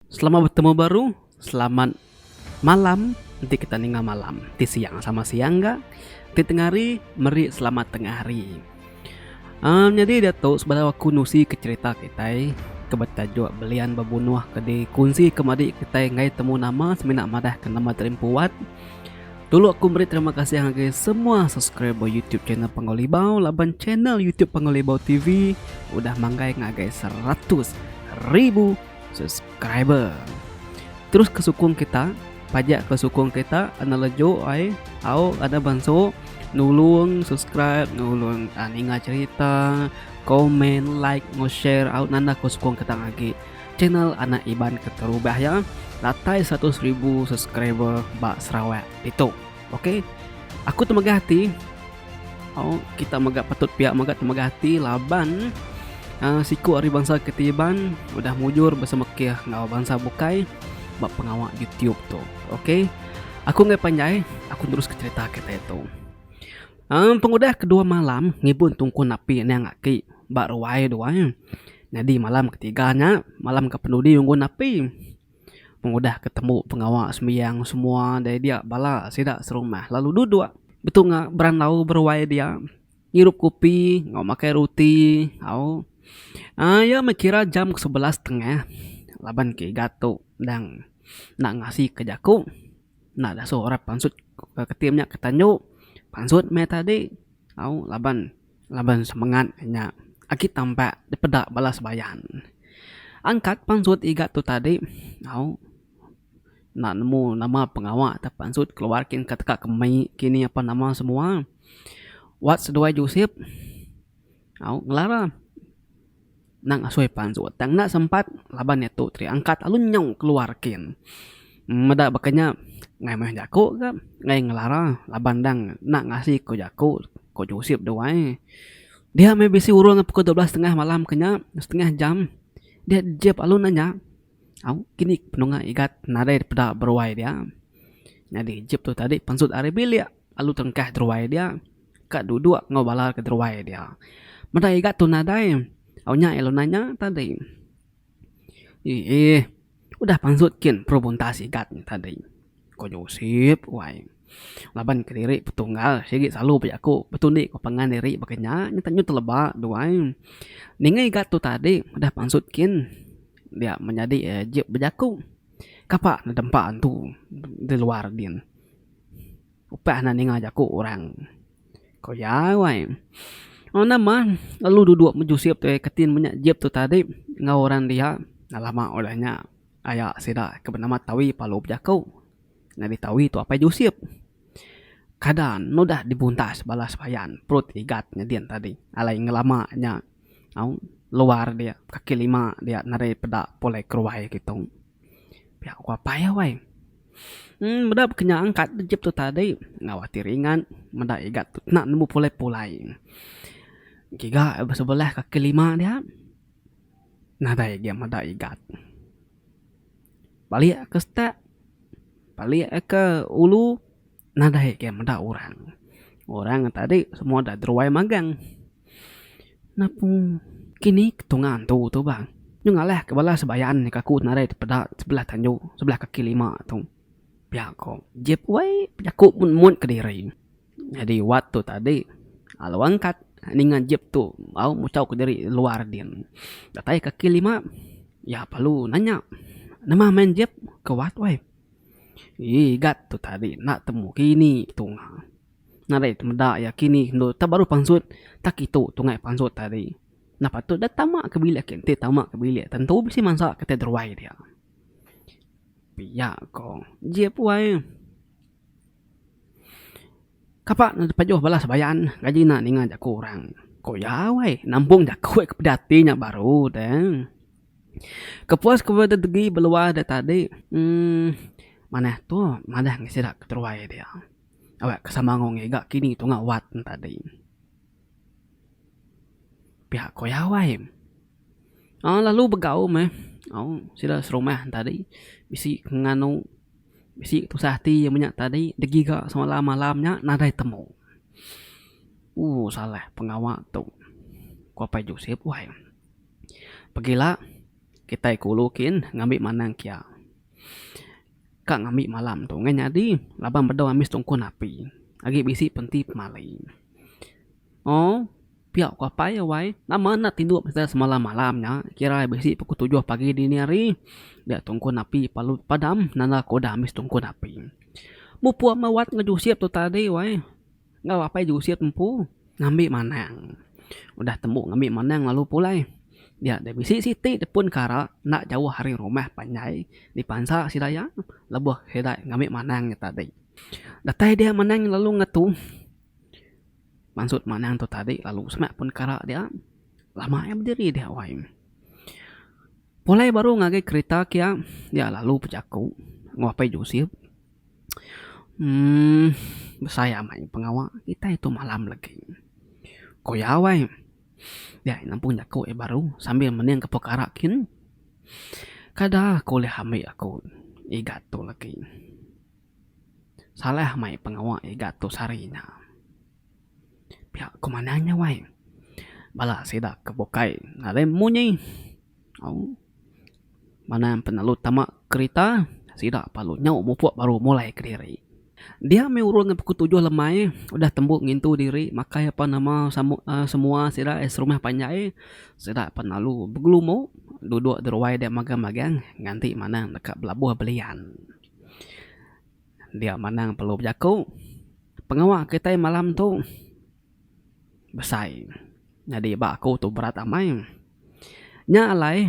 Selamat betemu baru, selamat malam enti kita ninga malam, enti siang sama siang ga, enti tengah hari meri selamat tengah hari. Aaa nyadi diatu sebedau aku nusi ke cherita kitai ke betajuk belian bebunuh ke dikunsi ke madi kitai enggai temu nama semina madah ke nama diri empu wat. Dulu aku meri terima kasih ngagai semua subscriber YouTube channel Panggau Libau laban channel YouTube Panggau Libau TV udah manggai ngagai 100,000 subscriber. Terus ke sukung kita, pajak ke sukung kita enda leju ai au ada bansu nulung subscribe, nulung uh, ninga cerita, komen, like, enggau share au nanda ke sukung kita agi. Channel Anak Iban keterubah iya datai 100,000 subscriber ba Sarawak ditu. Ok. Aku temegah ati. Au kita mega patut pia mega temegah ati laban uh, siku ari bansa kitai Iban udah mujur besemekih enggau bansa bukai ba pengawa YouTube tu. Ok. Aku enggai panjai, aku neruska cerita kitai tu. Um pengudah kedua malam ngibun tungkun api niang aki ba ruai dua. Nyadi malam ketiga nya, malam ke penudi unggun api. Pengudah ke tembu pengawa sembiang semua deh dia bala sida serumah lalu duduk betunga berandau beruai dia ngirup kopi enggau makai ruti au. Aaa iya meh kira jam ke sebelas setengah laban ke igat tu endang enda ngasi ke jaku enda dasuh orang pansut ke tim nya ke tanju pansut meh tadi au laban. Laban semengat nya agi tampak dipeda bala sebayan. Angkat pansut iga tu tadi au enda nemu nama pengawa te pansut keluar kin ka teka ke mei kini apan nama semua. Wat seduai Jusip au ngelara. Endang asui pansut tang enda sempat laban iya tu tri angkat lalu nyau keluar kin. Meda baka nya ngai meh jaku ka ngai ngelara laban endang enda ngasi ku jaku ku Josep duai. Dia meh bisi urung pukul 12 setengah malam ke nya setengah jam dia jep lalu nanya au kini penunga igat nadai peda beruai dia. Nyadi jep tu tadi pansut ari bilik lalu terengkah deruai dia. Ka duduk enggau bala ke deruai dia. Meda iga tu nadai, au nya iya lalu nanya tadi. Eeh udah pansut kin perlu buntas igat nya tadi, ku Josep wai. Laban kediri petunggal sigi selalu bejaku betundi ku pangan diri baka nya nyata nyu teleba duai. Ninga igat tu tadi udah pansut kin dia menyadi jep bejaku kapa ne dempa antu di luar din. Upah enda ninga jaku orang. Ku iya wai. Oh nama lalu duduk mejusip tu ketin menya jip tu tadi enggau orang dia enda lama udah nya aya sida ke benama Tawi Palu bejaku. Nyadi Tawi tu apai Jusip. Kada enda udah dibuntas bala sebayan perut igat nyadin tadi alai ngelama nya au luar dia kaki lima dia nadai peda pulai keruai kitu. Pia ku apai iya wai. Emm meda bekenya angkat jep tu tadi enggau ati ringat meda igat tu enda nemu pulai pulai. Giga ba sebelah kaki lima dia nadai agi meda igat. Balik ke setak balik ke ulu nadai agi meda orang. Orang tadi semua dah deruai magang. Napu kini ketunga antu tu bah. Nyu ngalah ke bala sebayan ka aku nadai tepeda sebelah tanju sebelah kaki lima tu. Pia ko Jip wai bejaku mut mut kediri. Nyadi wat tu tadi lalu angkat ninga Jip tu au muchau kediri luar din. Datai kaki lima iya perlu nanya nama main Jip ke wat wai. Igat tu tadi enda temu kini tunga. Nadai meda iya kini endur tak baru pansut tak kitu tungai pansut tadi. Enda patut deh tama ke bilik ke enti tama ke bilik tentu bisi mansa kitai deruai dia. Pia ko Jip wai. Kapa ne pajuh bala sebayan gaji enda ninga jaku orang. Ko iya wai nampung jaku ke peda ati nya baru deh. Kepuas ke bedegi beluar da tadi uhh manah tu madah ngan sida ke teruai dia. Awak ke sama enggau ngiga kini tunga wat ne tadi. Pia ko iya wai. Aaa lalu begau meh au sida serumah ne tadi bisi ke nganu bisi tusah ati menya tadi digiga semalam malam nya nadai temu. Ooh salah pengawa tu ku apai Joseph wai. Pegila. Kitai ke ulu kin ngambi manang kia. Ka ngambi malam tu ngai nyadi laban bedau ambis tungkun api. Agi bisi penti pemali. Oh pia ku apai wai nama enda tinduk pasal semalam malam nya kira bisi pukul tujuh pagi dini hari dia tungkun api perlu padam nanda ku udah ambis tungkun api. Mupuk meh wat enggau Jusip tu tadi wai. Enggau apai Jusip empu ngambi manang. Udah tembu ngambi manang lalu pulai. Dia deh bisi siti depun kara enda jauh ari rumah panjai dipansa sida iya lebuh sida ngambi manang nya tadi. Datai dia manang lalu ngetu. Mansut manang tu tadi lalu semak pun kara dia lama iya bediri dia wai. Pulai baru ngagai kerita kia dia lalu bejaku enggau apai Jusip. Emm besai amai pengawa kitai tu malam lagi. Ku iya wai. Dia nampung jaku iya baru sambil mening ke pekara kin. Kada aku ulih ambi aku igat tu lagi. Salah mai pengawa igat tu sehari nya. Pia ku manah nya wai. Bala sida ke bukai nadai munyi. Au. Manang penelu tama kerita, sida parlu nyau mupuk baru mulai kediri. Dia mih urung pukul tujuh lemai udah tembu ngintu diri makai apa nama semua sida serumah panjai sida penelu begelumu duduk deruai dia magang-magang nganti manang deka belabuh belian. Dia manang perlu bejaku pengawa kitai malam tu. Besai. Nyadi ba aku tu berat amai. Nya alai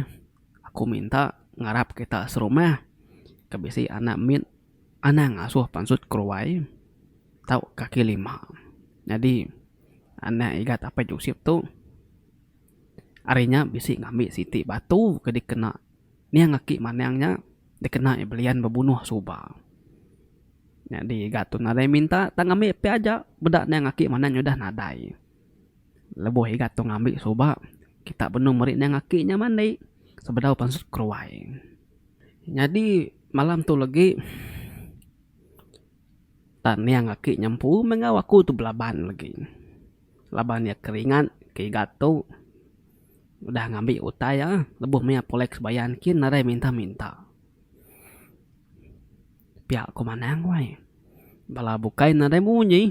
aku minta ngarap kita serumah ke bisi anak mit anang ngasuh pansut keruai tau kaki lima. Nyadi anak igat apai Jusip tu ari nya bisi ngambi siti batu ke dikena niang aki manang nya dikena iya belian bebunuh suba. Nyadi ga tu nadai minta tang ngambi pia aja meda niang aki manah nyudah nadai. Lebuh iga tu ngambi suba kita benung meri niang aki nya mandi sebedau pansut keruai. Nyadi malam tu legi tan niang aki nya empu meh enggau aku tu belaban legi. Laban iya keringat ke iga tu udah ngambi utai iya lebuh maya pulai ke sebayan kin nadai minta minta. Pia ku manang wai. Bala bukai nadai munyi.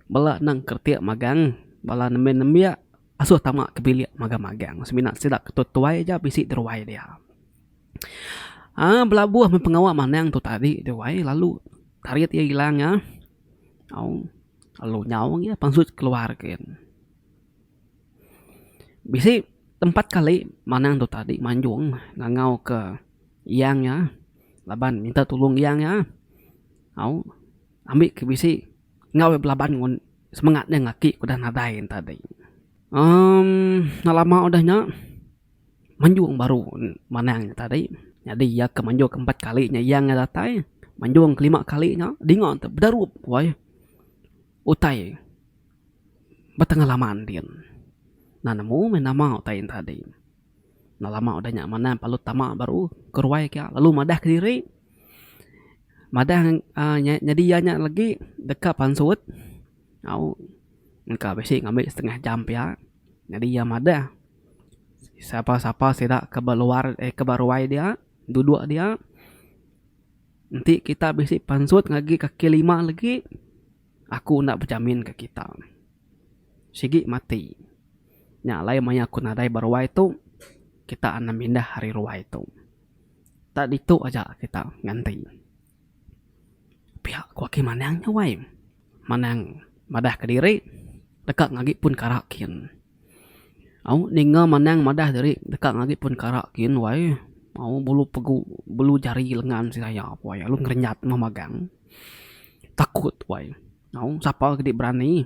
Bala nang keretik magang bala nembiak nembiak asuh tama ke bilik magang magang semina sida ke tuai aja bisi deruai dia. Aaa belabuh meh pengawa manang tu tadi tu wai lalu tarit iya ilang iya au lalu nyau iya pansut keluar gin. Bisi tempat kali manang tu tadi manjung ngangau ke iyang iya laban minta tulung iyang iya au ambi ke bisi enggau iya belaban ngun semengat nya ngaki ke udah nadai ne tadi. Emm enda lama udah nya manjung baru manang nya tadi nyadi iya ke manjung ke empat kali nya iyang iya datai manjung ke lima kali nya dinga te bedarup wai utai. Ba tengah laman din. Enda nemu meh nama utai yen tadi. Enda lama udah nya manah lalu tama baru ke ruai kia lalu madah kediri madah aaa nyadi iya nya legi deka pansut au engka bisi ngambi setengah jam pia nyadi iya madah sapa sapa sida ke ba luar eh ke ba ruai dia duduk dia enti kita bisi pansut ngagai kaki lima legi. Aku enda bejamin ke kita. Sigi mati. Nya alai maya aku nadai ba ruai tu, kita anang mindah ari ruai tu. Tak ditu aja kita nganti. Pia ku aki manang nya wai. Manang madah kediri deka ngagi pun kara kin. Au ninga manang madah diri deka ngagi pun kara kin wai. Au bulu pegu bulu jari lengan sida iya wai lalu ngerenyat meh magang. Takut wai. Au sapa ke berani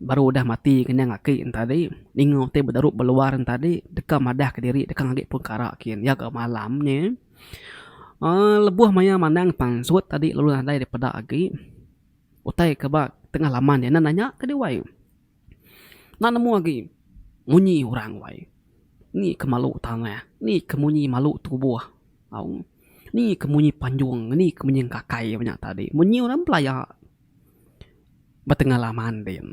baru udah mati kenyang aki ne tadi ninga utai bedarup ba luar ne tadi deka madah kediri deka ngagi pun kara kin iya ga malam nyi. Aaa lebuh maya manang pansut tadi lalu nadai dipeda agi utai ke ba tengah laman iya ne nanya ke diwai. Enda nemu agi munyi orang wai. Ni ke malu tanah, ni ke munyi malu tubuh au. Ni ke munyi panjung, ni ke munyi engkakai ba nya tadi. Munyi orang belaya ba tengah laman din.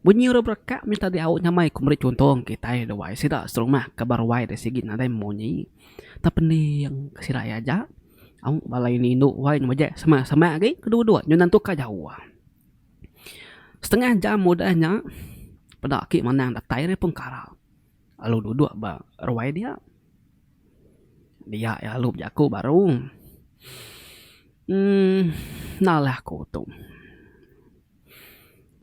Bunyi orang berekak mih tadi au nyamai ku meri chunto kitai duai sida serumah ke ba ruai deh sigi nadai munyi. Tepending ke sida iya aja au bala ini indu wai ne majak semak semak agi ke duduk nyunan tukar jauh. Setengah jam udah nya peda aki manang datai ari pengkara lalu duduk ba ruai dia. Dia iya lalu bejaku baru uhh enda alah aku tu.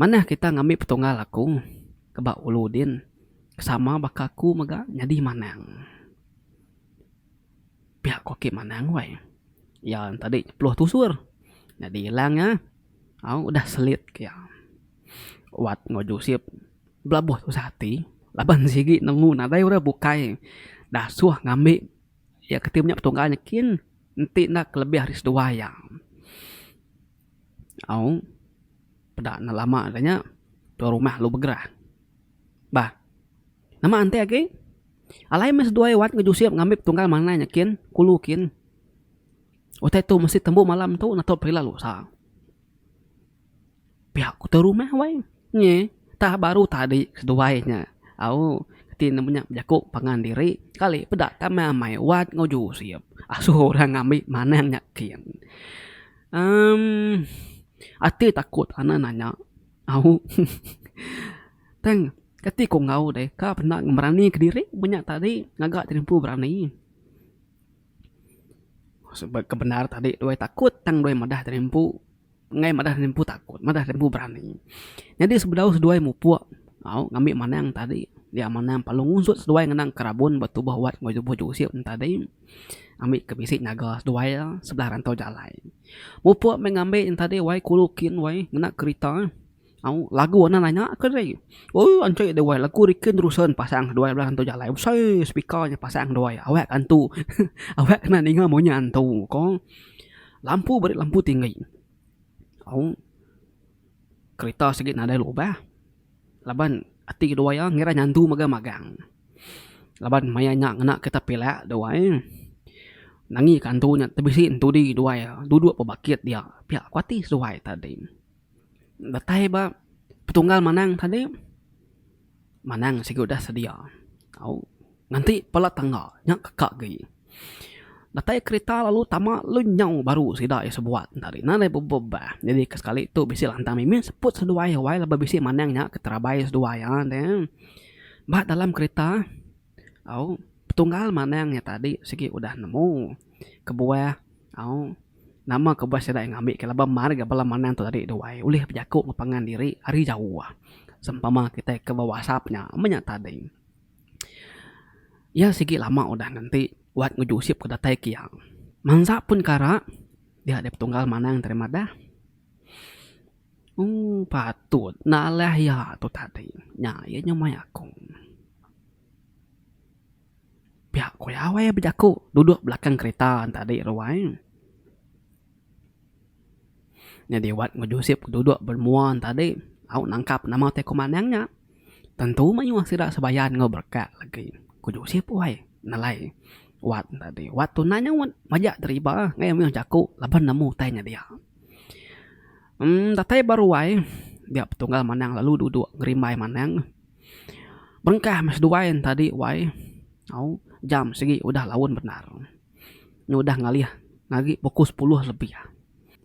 Manah kita ngambi petunggal aku ke ba ulu din sama baka aku mega nyadi manang. Pia ku aki manang weh. Iya tadi peluh tusur nyadi ilang iya au udah selit ke iya. Wat enggau Jusip belabuh tusah ati laban sigi nemu nadai orang bukai dasuh ngambi iya keti menya petunggal nyekin enti enda kelebih ari seduai iya. Au peda ne lama ga nya tuan rumah lalu begerah. Bah nama enti agi alai meh seduai wat enggau Jusip ngambi petunggal manah nya kin kulu kin. Utai tu mesti tembu malam tu neto pila lusa. Pia ku tuan rumah wai nyi tah baru tadi seduai nya au ti ne nya bejaku pangan diri kali peda tamai amai wat enggau Jusip asuh orang ngambi manang nya kin. Emm ati takut anak nanya au tang kati ku enggau deh ka penda ngemerani kediri menya tadi ngaga diri empu berani. Sebab ke bendar tadi duai takut tang duai madah diri empu enggai madah diri empu takut madah diri empu berani. Nyadi sebedau seduai mupuk au ngambi manang tadi dia manang perlu ngunsut seduai ngenang kerabun ba tubuh wat enggau tubuh jusip ne tadi ambi ke bisi nyaga seduai iya sebelah rantau jalai. Mupuk meh ngambi ne tadi wai kulu kin wai ngena kerita. Au lagu anak nanya ke deh. Ooh anchi deh wai lagu Ricky Anderson pasang seduai bala antu jalai besai speaker nya pasang seduai awak ke antu awak kena ninga munyi antu ko. Lampu beri lampu tinggi. Au kerita sigi nadai lubah laban ati seduai iya ngira nyantu magang magang. Laban maya nya ngena kerita pilak duai nangi ke antu nya tebisi entudi duai duduk ba bakit dia pia ku ati seduai tadi. Datai ba petunggal manang tadi, manang sigi udah sedia au nganti pala tangga nya keka agi. Datai kerita lalu tama lalu nyau baru sida iya sebuat tadi nadai bebah nyadi ke sekali tu bisi lantang mimit seput seduai wai laban bisi manang nya ke terabai seduai iya deh. Ba dalam kerita au petunggal manang nya tadi sigi udah nemu kebuah au. Nama kebuah sida iya ngambi ke laban mar ga bala manang tu tadi duai ulih bejaku enggau pangan diri ari jauh. Sempama kitai ke ba whatsapp nya meh nya tadi. Iya sigi lama udah nganti wat enggau Jusip ke datai ke iya. Mansa pun kara dia deh petunggal manang tadi madah ooh patut enda alah iya tu tadi nya iya nyumai aku. Pia ku iya weh bejaku duduk belakang kerita tadi ruai. Nyadi wat enggau Josep ke duduk beremua tadi au nangkap nama tai ku manang nya. Tentu mayuh sida sebayan enggau berekak lagi ku Josep weh nelai wat tadi. Wat tu enda nyaut majak deriba ngagai mayuh jaku laban nemu utai nya dia. Emm datai ba ruai dia petunggal manang lalu duduk ngerimbai manang. Berengkah meh seduai ne tadi wai au jam sigi udah laun bendar. Nyu udah ngalih ngagi pukul sepuluh lebih.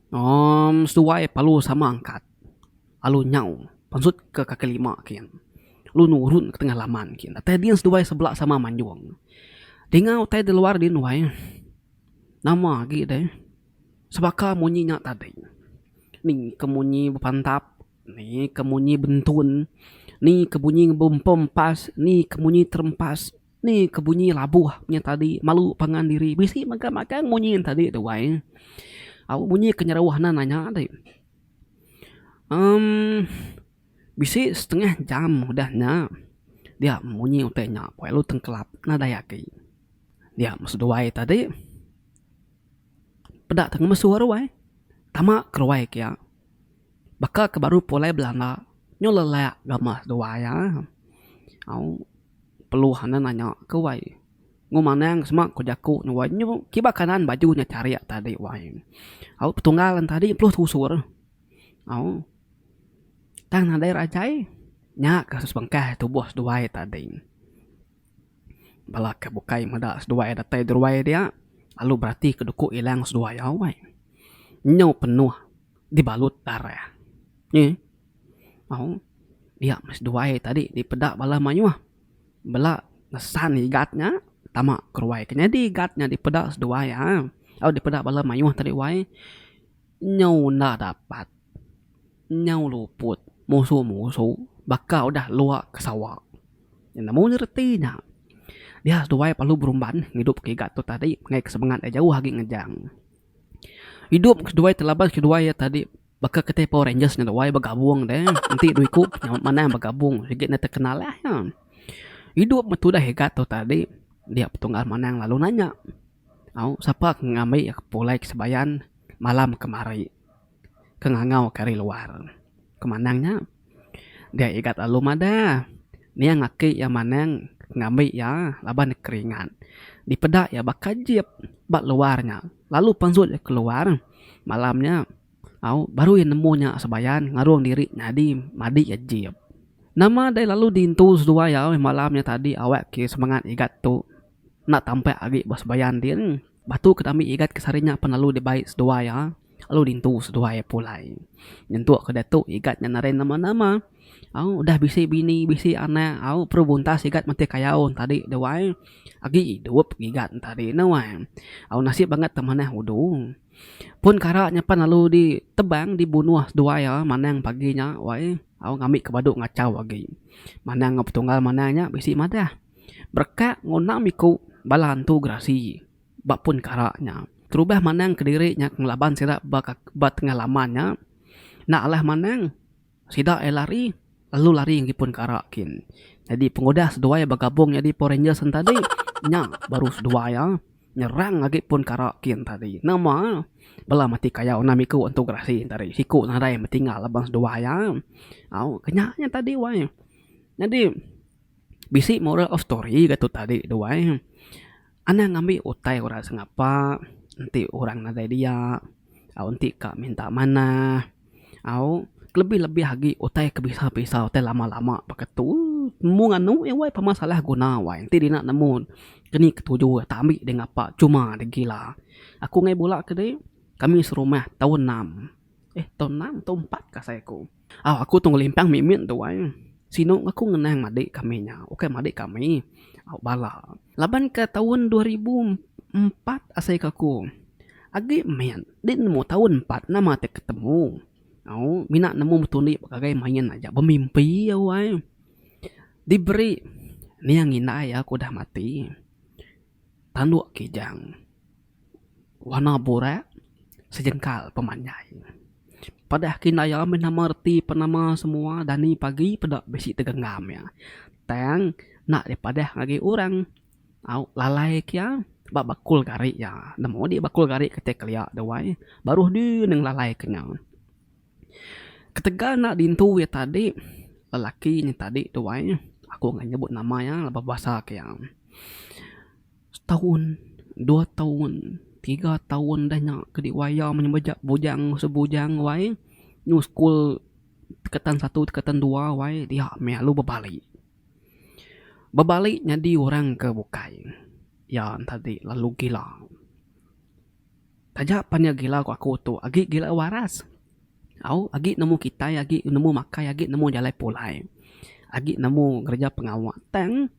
Emm seduai perlu sama angkat lalu nyau pansut ke kaki lima kin lalu nurun ke tengah laman kin. Datai din seduai sebela sama manjung. Dinga utai da luar din wai nama agi deh sebaka munyi nya tadi. Ni ke munyi bepantap. Ni ke munyi bentun, ni ke bunyi bempempas, ni ke munyi terempas, ni ke bunyi labuh nya tadi malu pangan diri bisi mega magang munyi ne tadi tu wai. Au munyi ke nyeruh ne nanya ti. Emm bisi setengah jam udah nya dia munyi utai nya lalu tengkelap nadai agi. Dia seduai tadi peda te ngemesu ruai tama ke ruai ke iya. Baka ke baru pulai belanda nyu lelak gamah seduai iya. Au peluh ane nanya ke wai. Ngu manang sema ku jaku ne wai nyu kiba kanan baju nya charik tadi wai. Au petunggal ne tadi peluh tusur. Au tang nadai rajai. Nya ke sebengkah tubuh seduai tadi. Bala ke bukai meda seduai datai deruai dia lalu berati ke duku ilang seduai awai. Nyau penuh dibalut darah. Nyi. Au dia meh seduai tadi dipeda bala mayuh. Bela ngesan igat nya tama keruai ke nyadi igat nya dipeda seduai ah. Au dipeda bala mayuh tadi wai. Nyau enda dapat. Nyau luput musu-musu baka udah lua ke sawa. Nemu nya reti nya. Dia seduai perlu berumban ngidup ke igat tu tadi ngagai ke semengat iya jauh agi ngejang. Idup seduai telaban seduai iya tadi baka kitai Power Rangers nya duai begabung deh enti dua iku manah begabung sigi enda terkenal lah iya. Idup meh tudah igat tu tadi dia petunggal manang lalu nanya au sapa ke ngambi pulai ke sebayan malam kemari. Ke ngangau ke ari luar. Ke manang nya dia igat lalu madah niang aki iya manang ngambi iya laban ne keringat. Dipeda iya baka jip ba luar nya lalu pansut iya keluar malam nya au baru iya nemu nya sebayan ngarung diri nyadi madi iya jip. Nama deh lalu diintu seduai iya malam nya tadi awak ke semengat igat tu enda tampak agi ba sebayan din. Batu ke diambi igat ke sehari nya pen lalu dibai seduai iya lalu dintu seduai iya pulai. Nyentuk ke diatu igat nya nadai nama-nama. Au udah bisi bini bisi anak au perlu buntas igat mati kayau tadi deh wai. Agi idup igat tadi ne wai. Au nasib bangat te manah udu. Pun kara nya pan lalu ditebang dibunuh seduai iya manang pagi nya wai. Au ngambi ke badu ngachau agi. Manang enggau petunggal manang nya bisi madah. Berekak enggau enam iku bala antu gerasi ba pun kara nya. Terubah manang kediri nya ke ngelaban sida ba ba tengah laman nya. Enda alah manang sida iya lari lalu lari ngagai pun kara kin. Nyadi pengudah seduai begabung nyadi Power Rangers en tadi nya baru seduai iya nyerang agi pun kara kin tadi. Nama bala mati kayau enam iku antu gerasi tadi siku nadai betinggal laban seduai iya. Au ke nya nya tadi wai. Nyadi. Bisi moral of story ga tu tadi tu ai. Anang ngambi utai orang sengapa enti orang nadai dia au enti ka minta manah au kelebih lebih agi utai ke bisa bisa utai lama lama baka tu nemu nganu iya wai pama salah guna wai enti dina nemu keni ke tuju tak ambi deh ngapa cuma deh gila. Aku ngai bula ke deh kami serumah taun enam. Eh taun enam taun empat ka asai aku. Au aku tu ngelimpang mimit tu ai. Sinu aku ngenang madik kami nya ukai madik kami au bala. Laban ke taun 2004 asai ke aku agi mit di nemu taun empat nama ti ketemu au mina nemu betundi begagai main aja bemimpi au ai. Diberi niang indai aku udah mati tanduk kijang. Warna burak sejengkal pemanjai. Padah ke indai iya meh nama reti penama semua dani pagi peda bisi tegenggam iya. Tang enda dipadah ngagai orang au lalai ke iya ba bakul gari iya. Nemu adi bakul gari ke tai kelia deh wai baruh deh neng lalai ke nya. Ketegal enda dintu iya tadi lelaki nya tadi tu wai aku enggai nyebut nama iya laban bebasa ke iya. Setaun, dua taun, tiga taun dah nya ke diwaya menyebut bujang sebujang wai nyu sekul tingkatan satu tingkatan dua wai dia meh lalu bebali. Bebali nyadi orang ke bukai iya tadi lalu gila. Taja pan iya gila ku aku tu agi gila waras. Au agi nemu kitai agi nemu makai agi nemu jalai pulai. Agi nemu ngereja pengawa tang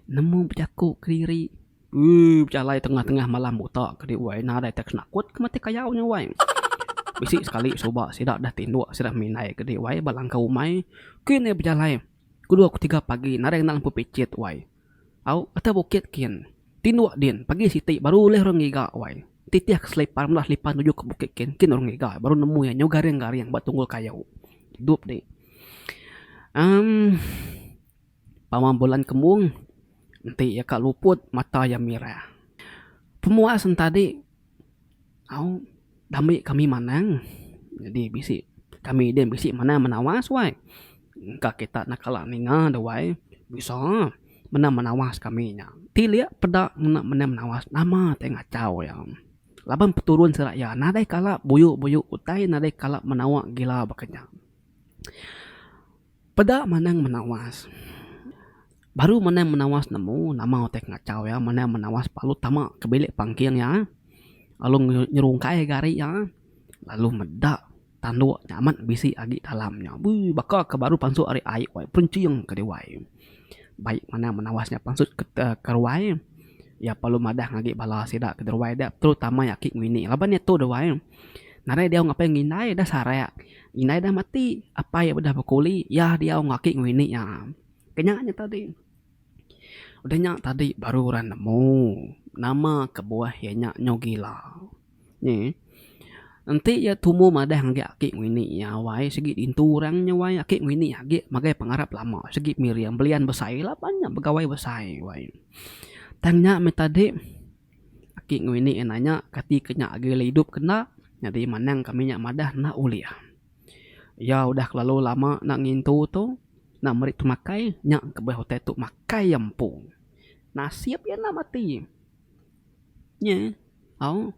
nemu bejaku kediri uhh bejalai tengah tengah malam buta kedi wai nadai tai senakut ke mati kayau nya wai. Bisi sekali suba sida dah tinduk sida mindai kedi wai ba langkau umai kin iya bejalai kedua ketiga pagi nadai ngena lampu pichit wai. Au atas bukit kin. Tinduk din pagi siti baru ulih orang ngiga wai. Titih ke selipar meda selipar nuju ke bukit kin kin orang ngiga baru nemu iya nyau garing garing ba tunggul kayu. Idup di uhh pama bulan kembung enti iya ka luput mata iya mirah. Pemuas entadi Au dambi kami manang jadi bisi kami din bisi manang menawas wai engka kita enda kala ninga deh wai bisa mendam menawas kami nya ti lia peda ngena mendam menawas nama tai ngachau iya laban peturun sida iya nadai kala buyu buyu utai nadai kala menawa gila baka nya. Peda Manang Menawas. Baru Manang Menawas nemu nama utai ke ngachau iya, Manang Menawas lalu tama ke bilik pangking iya lalu nyerungkai gari iya lalu meda tanduk nya amat bisi agi dalam nya. Bui baka ke baru pansut ari ai wai perenching ke diwai. Baik Manang Menawas nya pansut ke ke ruai iya perlu madah agi bala sida ke ruai dia terutama iya aki ngini laban iya tu ruai nadai diau ngapai ngindai dah sarak. Indai dah mati, apai udah bekuli, iya diau enggau aki enggau ini iya. Ke nya nya tadi. Udah nya tadi baru orang nemu nama kebuah iya nya nyau gila. Nyi enti iya tumu madah ngagai aki enggau ini iya wai sigi dintu orang nya wai aki enggau ini agi magai pengarap lama sigi miring belian besai laban nya begawai besai wai. Tang nya meh tadi. Aki enggau ini iya nanya kati ke nya agi ulih idup ke enda, nyadi manang kami nya madah enda ulih. Iya udah kelalu lama enda ngintu tu, enda meri pemakai, nya kebuah utai tu makai iya empu. Nasib iya enda mati. Nyi au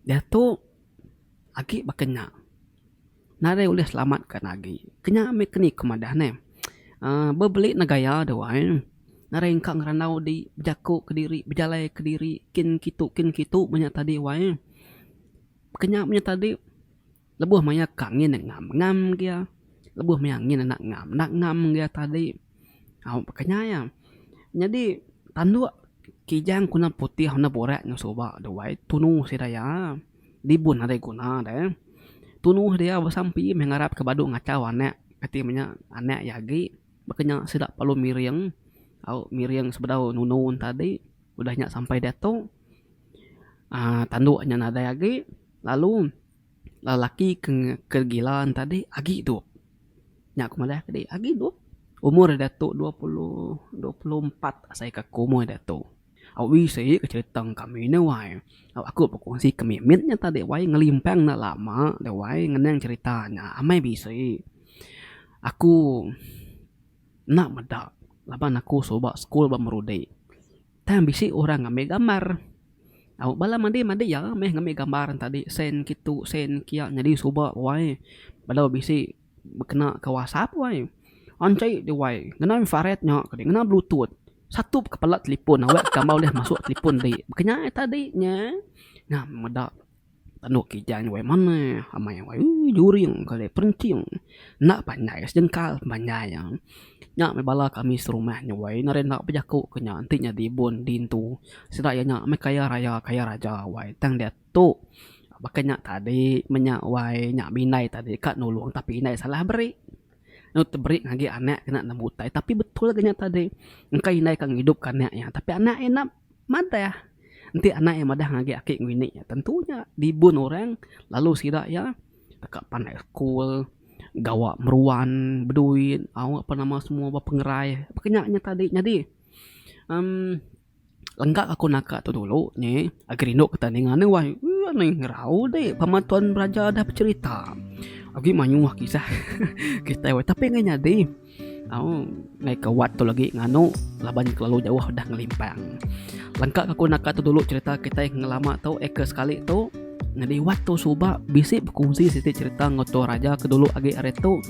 diatu agi baka nya. Nadai ulih selamat ka ne agi. Kenya meh ke ni ku madah neh. uhh Bebeli ne gaya deh wai. Nadai engka ngerandau di bejaku kediri bejalai kediri kin kitu kin kitu meh nya tadi wai. Kenya meh nya tadi lebuh maya ka ngin ne ngam ngam gia. Lebuh maya ngin enda ngam enda ngam gia tadi. Au baka nya iya. Nyadi tanduk kijang kuna putih kuna burak ne suba deh wai tunu sida iya. Dibun nadai guna deh. Tunuh dia besampi meh ngarap ke badu ngachau anak kati meh nya anak iya agi baka nya sida perlu miring au miring sebedau nunu ne tadi udah nya sampai diatu uhh tandu nya nadai agi lalu lelaki ke ke gila ne tadi agi idup. Nya ku madah tadi agi idup umur diatu 20 24 asai ka ku umur diatu. Au bisi ke cherita kami ne wai. Au aku bekongsi ke mimit nya tadi wai ngelimpang enda lama deh wai ngenang cherita nya amai bisi. Aku enda meda laban aku suba sekul ba Merudi tang bisi orang ngambi gambar. Au bala madi madi iya meh ngambi gambar tadi sen kitu sen kia nyadi suba wai bala bisi. Bekena ke whatsapp wai. Anchi di wai ngena infrared nya kadi ngena bluetooth. Satup kepala telefon awak gambar ulih masuk telefon di. Baka nya tadi nya. Nya meda tandu kijang wai manah amai wai ooh juring kali perenching. Enda panjai sejengkal panjai iya. Nya meh bala kami serumah nya wai ngaran enda bejaku ke nya enti nya dibun dintu. Sida iya nya meh kaya raya kaya raja wai tang diatu. Tu baka nya tadi menya wai nya bindai tadi ka nulung tapi indai salah beri. Enu teberi ngagai anak kena nemu utai tapi betul ga nya tadi engka indai ka ngidup ka anak iya tapi anak iya enda madah. Enti anak iya madah ngagai aki enggau ini iya tentu nya dibun orang lalu sida iya deka pandai sekul gawa meruan beduit au apa nama semua bepengerai baka nya nya tadi nyadi uhh. Lengka aku naka tu dulu nyi agi rindu kita ninga ne wai uhh anang ngerau deh pama tuan raja dah becerita agi mayuh kisah kitai wai tapi ngai nyadi au ngai ke wat tu lagi nganu laban kelalu jauh dah ngelimpang. Lengka aku naka tu dulu cerita kitai ngelama tu eka sekali tu nyadi wat tu suba bisi bekongsi siti cerita enggau tuan raja ke dulu agi ari tu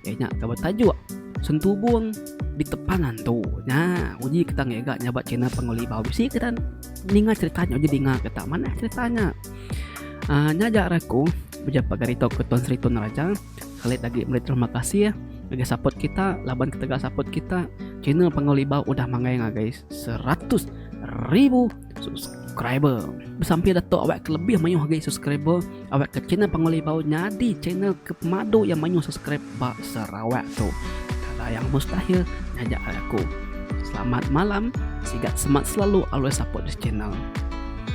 iya nya ke betajuk. Sentubung ditepan antu nya uji kita ngiga nya ba channel Pangulu Ibau bisi kita ninga cerita nya uji dinga kita manah cerita nya uhh nya aja ari aku bejaku pagi ditu ke Tuan Sri Tun Raja sekali agi meri terima kasih ngagai support kita laban ketegal support kita channel Pangulu Ibau udah manggai ngagai 100,000 subscriber. Besampi da tu awak ke lebih mayuh agi subscriber. Awak ke channel Pangul Ibau nyadi channel ke pemadu iya mayuh subscribe ba Sarawak tu. Kada yang mustahil ngajar ari aku. Selamat malam, sigat semat selalu always support this channel.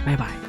Bye bye.